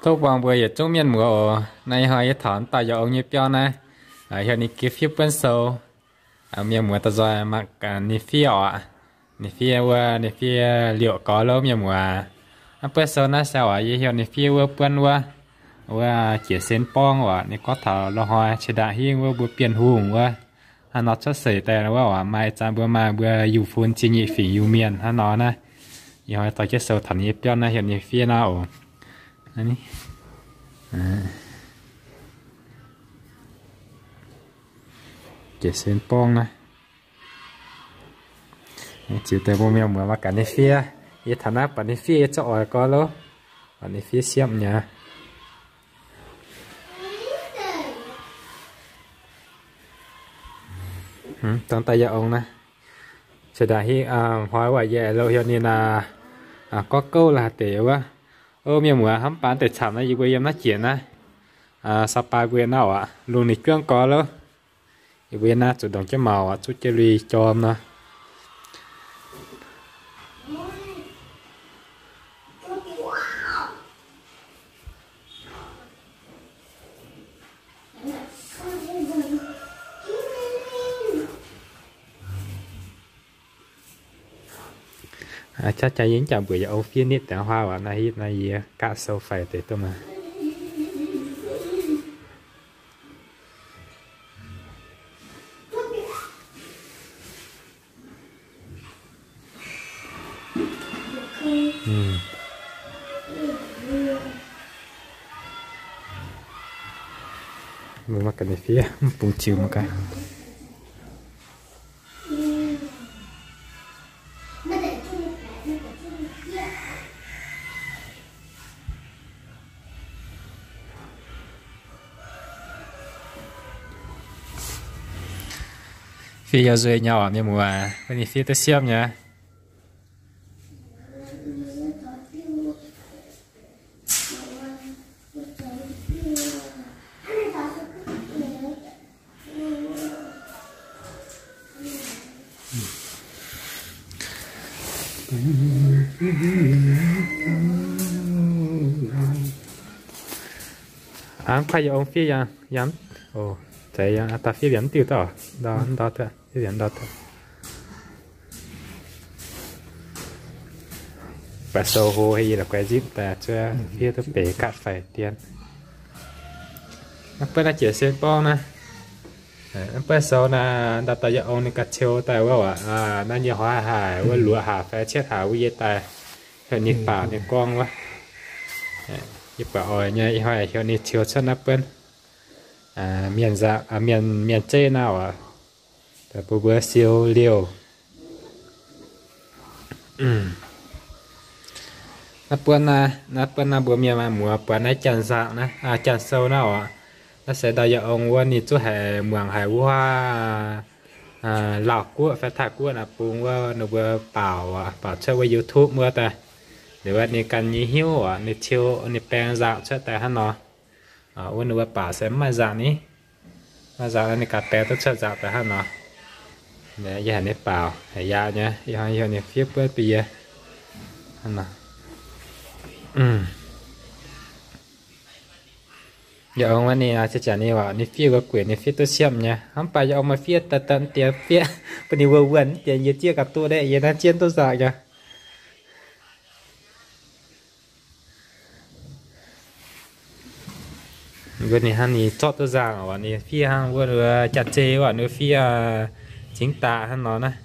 Tov buangh mbuo yietc zungv mienh muoz oc. Naaiv ih hnoi yie taux dauh yaac ong nyei biauv naaiv, heuc ninh gix fiev buonv sou. Mienh muoz daaih nzoih mangc ninh fiev oc. Ninh fiev wuov, ninh fiev liouc gorx louv mienh muoz. Naaiv buonv sou naaiv se oc, yie heuc ninh fiev wuov buonv wuov, wuov Jiex Sen Borngv oc. Ninh gorngv taux loz-hnoi ceix ndaangc hingv wuov mbuo Bienh Hungh wuov, hnangv nor cuotv seix daaih wuov oc, maaih ih zanc mbuo maaih mbuo Iu-Fun Ziex Nyeic Fingx Iu-Mienh hnangv nor naaiv. Ih hnoi dorh jienv sou taux ninh nyei biauv naaiv, heuc ninh fiev naaiv oc. Jiex Sen Borngv naaiv. Ziux deix mbuo mienh muoz mangc gaax ninh fiev. Yie taux naaiv buatc ninh fiev yie zungv oix gorx louv. Buatc ninh fiev siepv nyei. Dongh daaih yaac ong naaiv. Ceix ndaangc hingv hnoi wuov yie loz heuc ninh gorngv gouv laaix deix wuov. O, mienh muoz hnamv baac deix camv naaiv yie mbuo yiem naaiv jiex naaiv, Sapa mbuo naaiv oc, lungh ninh juangv gorx louv. Yie mbuo yiem naaiv zuqc ndongc jienv maux oc, zuqv jienv lui jorm nor. Aa, jaav jaax yie mv jangx mbuox yie ong fiev nitv deix huaav waac naaiv, hitv naaiv yie gaqv sou faix deix duqv maah. Mbuo mangc gaax ninh fiev, mv bungx ziux mangc gaax. Fiev yaac nzueic nyei oc mienh muoz, ninh fiev duqv siepv nyei. Aa, kuaaiv yie ong fiev yangh, yangh, o, zeiz yangh, aa, dauh fiev yangh mv diuh dauh, ndau, ndau, fiev yangh ndau dauh. Baac sou hlo, yie la'guaih nzipv daaih cuotv fiev duqv beix ga'faix dien. Naaiv buonv naaiv Jiex Sen Borngv naaiv. Naaiv buonv sou naaiv, ndau dauh yie ong ninh ga'ciou daaih wuov, naaiv nyei hnoi haic wuov, luoqc haic fai cietv haic wuov yie daaih heuc ninh baaux ninh gorngv wuov. Yie buatc oix nyei, ih hnoi heuc ninh ciou cuotv naaiv buonv mienh, mienh zeiv naaiv oc. Daaih bun mbuo siou liouh. Naaiv buonv naaiv, naaiv buonv naaiv mbuo mienh maaih muoz buatc naaiv janx-nzangc naaiv, janx-sou naaiv oc. Naaiv se ndau yie ong wuov ninh zuqc haiz muangx haiz wuov Laauh Guoqv fai Taiv Guoqv naaiv bung wuov ninh mbuo baaux, baaux cuotv wuov YouTube wuov daaih. Liuz wuov ninh ganh nyei hnyouv oc, ninh ciou ninh baeng nzangc cuotv daaih hnangv nor. Wuov ninh mbuo baaux se mv maaih nzangc ni. Maaih nzangc ninh ganh baeng duqv cuotv nzangc daaih hnangv nor. Yie haiz ninh baaux haiz yaac nyei, yie haiz ninh fiev buonv bun yie. Yie ong wuov ninh, janx-janx ninh waac ninh fiev wuov gueic ninh fiev duqv siepv nyei. Hnamv baac yie ong maaih fiev daaih daaih dien fiev bun ninh wuov wuonh dien yie zieqv ga'duqv ndeic yie naaiv jienv duqv nzangc nyei. Wuov ninh hnangv ninh zorqv duqv nzangc oc, ninh fiev hnangv wuov jaax-zei oc, ninh fiev cingx daaih hnangv nor naaiv.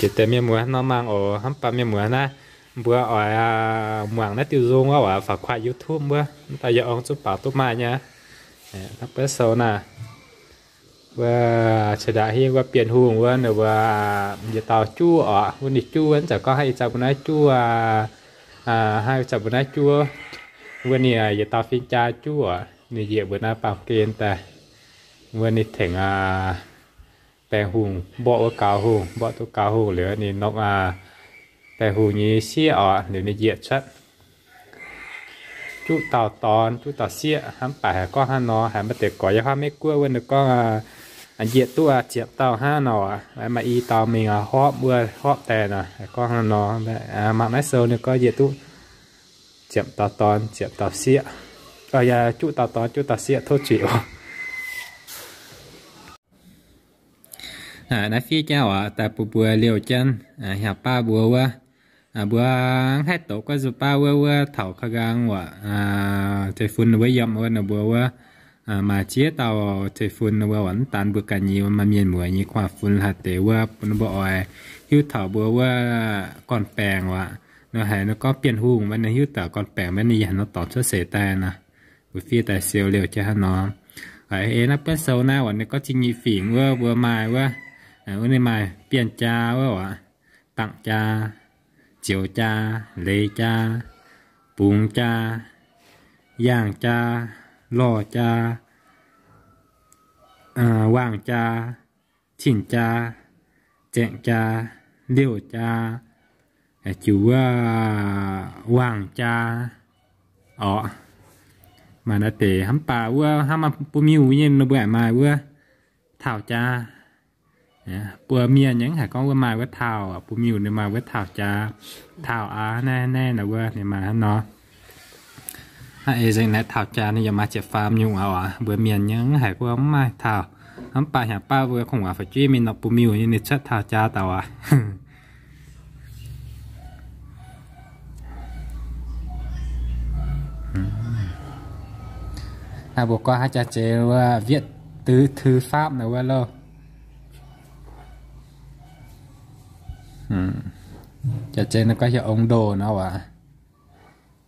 Jiex deix mienh muoz nor mangc oc, hnamv baac mienh muoz naaiv, mbuo oix muangx naaiv diuh nzung wuov, oix faaux kuatv YouTube wuov, mv baac yie ong zungv baaux duqv maaih nyei. Naaiv buonv sou naaiv, wuov ceix ndaangc hingv wuov Bienh Hungh wuov ninh mbuo yietc dauh juv oc, wuov ninh juv wuov, mv zeiz gorngv hnangv ih zanc mbuo naaiv juv, hnangv ih zanc mbuo naaiv juv, wuov ninh yietc dauh fin-jaa juv oc, ninh njiec mbuo naaiv baamh gen daaih, wuov ninh tengx Baengh Hungh mborqv wuov Gaux Hungh, mborqv duqv Gaux Hungh liuz ninh nopv baengh hungh nyei sieqv oc, liuz ninh njiec cuotv juqv dauh dorn, juqv dauh sieqv. Hnamv baac haiz gorngv hnangv nor, haiz maaih deix gorx yiem haav Meiv Guoqv wuov ninh gorngv, njiec duqv ziepc dauh hnangv nor, maaih i dauh mingh horpc wuov, horpc daaih nor. Haiz gorngv hnangv nor, mangc naaiv sou ninh gorngv njiec duqv ziepc dauh dorn, ziepc dauh sieqv, yaac juqv dauh dorn, juqv dauh sieqv tov zuiz oc. Naaiv fiev jauv oc, daaih bun mbuo liouh jienv, hnyangx-baav mbuo wuov, mbuo mv haih doqc guaiv nzunc baav wuov, wuov taux ka'nqaang waac, ceix fun wuov yiem wuov ninh mbuo wuov, maaih ziex dauh ceix fun wuov, mv daan mbuo ganh nyei, maaih mienh muoz nyei kuaaiv fun haaix deix wuov, ninh mbuo oix hiuv taux mbuo wuov gorn-baengc waac. Ninh haiz ninh gorngv Bienh Hungh maiv, ninh hiuv taux gorn-baengc maiv, ninh yaac haaix nor dorngx cuotv seix daaih nor. Mbuo fiev daaih siou liouh jienv hnangv nor. Ei naaiv buonv sou naaiv waac ninh gorngv Zingh Nyeic Fingx wuov mbuo maaih wuov, wuov ninh maaih Bienh Jaa wuov waac, Dangh Jaa, Zioux Jaa, Leiz Jaa, Bungx Jaa, Yaangh Jaa, Lorh Jaa, Waangh Jaa, Cinh Jaa, Zaengc Jaa, Liouh Jaa, jiu wuov Waangh Jaa oc. Maaih naaiv deix hnamv baac wuov hnangv maaih bun miuh nyei ninh mbuo maaih wuov Tauh Jaa. Buo mienh nyei mv haiz gorngv wuov maaih wuov tauh, bun miuh ninh maaih wuov Tauh Jaa. Tauh aqv, naaiv naaiv nor wuov ninh maaih hnangv nor. Hnangv ei nzengc naaiv Tauh Jaa ninh yaac maaih ziepc faam nyungc oc. Mbuo mienh nyei mv haiz gorngv mv maaih tauh. Hnamv baac hnyangx-baav mbuo kungx waac fu'jueiv mingh nor bun miuh nyei ninh cuotv Tauh Jaa daaih oc. Naaiv mbuo gorngv haaix jaax zeiz wuov viết thư, thư pháp nor wuov loh. Jaax zeiz nor gorngv hieh ong ndoh nor waac.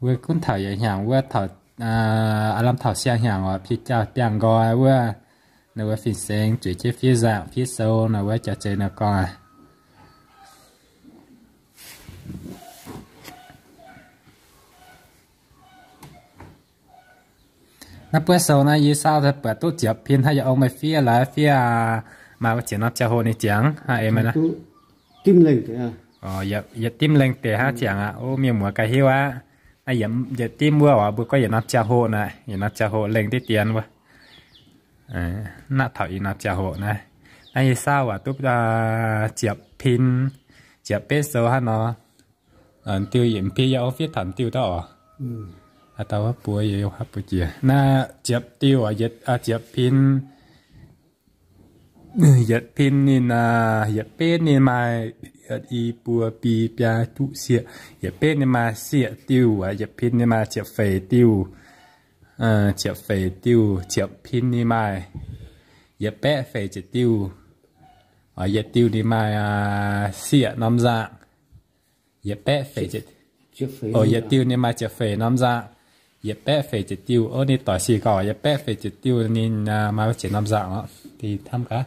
Wuov gunv taux yietc hnyangx wuov taux, aav lamh taux siang hnyangx oc, piex jauv biangh nqoi wuov, nor wuov fin-saeng zueiz jienv fiev nzaangc fiev sou nor wuov jaax zeiz nor gorngv aqv. Naaiv buonv sou naaiv yie saauv buatc duqv ziepc pin, hnangv yietc ong meih fiev laaix fiev maaih wuov ziepc norm ziangh hoc ninh ziangx hnangv ei meih naaiv. Yietc dimv lengh deix hnangv ziangx aqv. O, mienh muoz ganh hiuv aqv. Naaiv yietc dimv wuov oc, mbuo gorngv yietc norm ziangh hoc naaiv, yietc norm ziangh hoc lengh diqv dien wuov. Naaiv taux yietc norm ziangh hoc naaiv. Naaiv yie saauv waac duqv ziepc pin, ziepc betv sou hnangv nor. Diuh yietc pin yie ong fiev taux diuh daaih oc. Haaix dauh wuov buoz yie yaac haaix buoz jiex. Naaiv ziepc diuh, ziepc pin, yietc pin ninh, yietc betv ninh maaih i, buo, bi, biaa, juqv, sieqv. Yietc betv ninh maaih sieqv diuh, yietc pin ninh maaih ziepc feix diuh. Ziepc feix diuh, ziepc pin ninh maaih yietc baeqv feix ziepc diuh. Yietc diuh ninh maaih sieqv norm nzangc. Yietc baeqv feix, yietc diuh ninh maaih ziepc feix norm nzangc. Yietc baeqv feix ziepc diuh, o, ninh doic sic gorx, yietc baeqv feix ziepc diuh ninh maaih wuov ziepc norm nzangc oc. Dih hnamv gaax.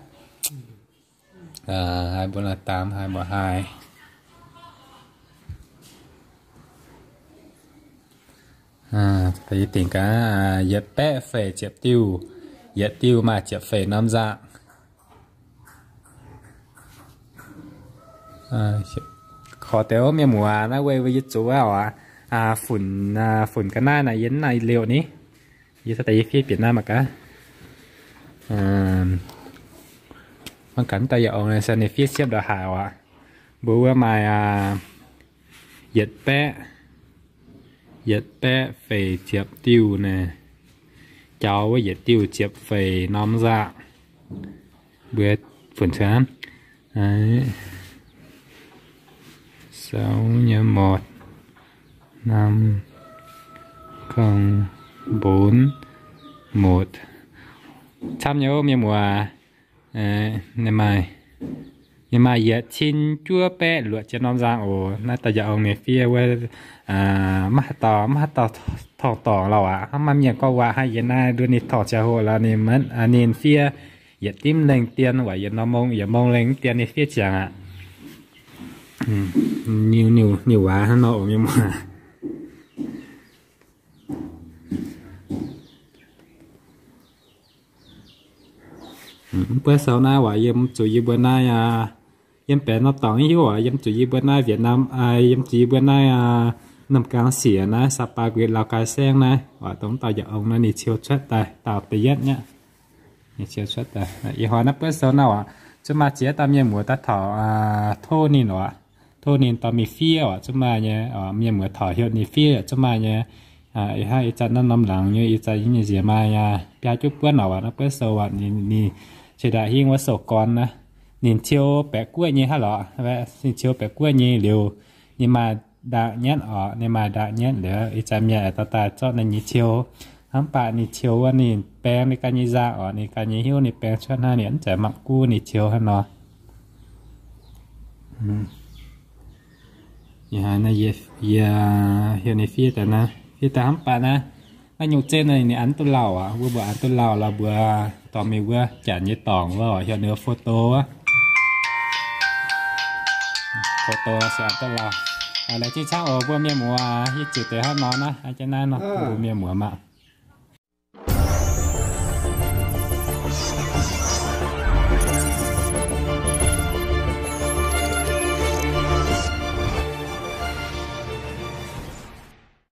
Haih mbuo laaix daamx haih mbuo haih. Dingc gaax, yietc baeqv feix ziepc diuh, yietc diuh maaih ziepc feix norm nzangc. Korv deix wuov mienh muoz, naaiv weic yie zuqc wuov oc, funx, funx ga'naaiv naaic yie mv nangc liouh ni. Yie cingx daaih yie fiev bieqc naaiv mangc gaax. Mangc gaax mv daaih yietc ong se ninh fiev siepv ndongc haaix oc. Mbuo wuov maaih yietc baeqv, yietc baeqv feix ziepc diuh naaic, jaux wuov yietc diuh ziepc feix norm nzangc. Mbuo funx cuotv, sáu nyei một, năm không bốn một. Camv nyei mienh muoz, ninh maaih yietc cin juov baeqv luoqc ziepc norm nzangc oc. Naaiv daaih yaac ong ninh fiev wuov, maiv haaix dauh, maiv haaix dauh torngv dorngc lauh aqv. Hnangv maaih mienh gorngv waac hnangv yie naaiv nduov ninh torngc ziangh hoc lauh ninh, ninh fiev yietc dimv lengh dien, waac yietc norm mong, yietc mong lengh dien ninh fiev ziangx aqv. Niuh, niuh waac hnangv nor oc mienh muoz. Mv buov sou naaiv waac yiem zuqc yie mbuo naaiv aqv. Yiem baeqc norm dorngx hiuv oc, yiem zuqc yie mbuo naaiv Việt Nam, yiem zuqc yie mbuo naaiv Nam Cang siec naaiv, Sapa nquin Lào Cai saengv naaiv oc, dongh dauh yaac ong naaiv ninh ciou cuotv daaih dauh da'yietv nyei. Ninh ciou cuotv daaih. Ih hnoi naaiv buonv sou naaiv oc, zuqc maaih ziex dauh mienh muoz daaih taux tov ninh oc, tov ninh dorh mingh fiev oc, zuqc maaih nyei mienh muoz taux heuc ninh fiev yaac zuqc maaih nyei. Ih hnoi ih zanc naaiv norm laangz nyei ih zanc yie nyei nziez maaih biaa juqv buonv oc, naaiv buonv sou oc, ninh ceix daaih hingv wuov sou gorn naaiv. Ninh ciou baeqc guoqv nyei hnangv lorqc, ninh ciou baeqc guoqv nyei liuz, ninh maaih ndaangc nyatv oc, ninh maaih ndaangc nyatv liuz ih zanc mienh aengx dorh daaih zorqv ninh nyei ciou. Hnangv baac ninh ciou wuov ninh baeng ninh ganh nyei nzangc oc, ninh ganh nyei hnyouv ninh baeng cuotv hnangv, ninh mv zeiz mangc guv ninh ciou hnangv nor. Yie heuc ninh fiev daaih naaiv, fiev daaih hnangv baac naaiv, naaiv nyungc zeiv naaiv ninh an duqv lauh aqv. Wuov mbuo an duqv lauh lorz mbuo dorh mingh wuov janx nyei dorngx wuov heuc ninh photo wuov. Photo se an duqv lauh. Laengz zingh camv oc mbuo mienh muoz, yie ziouc deix hnangv nor naaiv, aa jienv naaiv nor mbuo mienh muoz maah.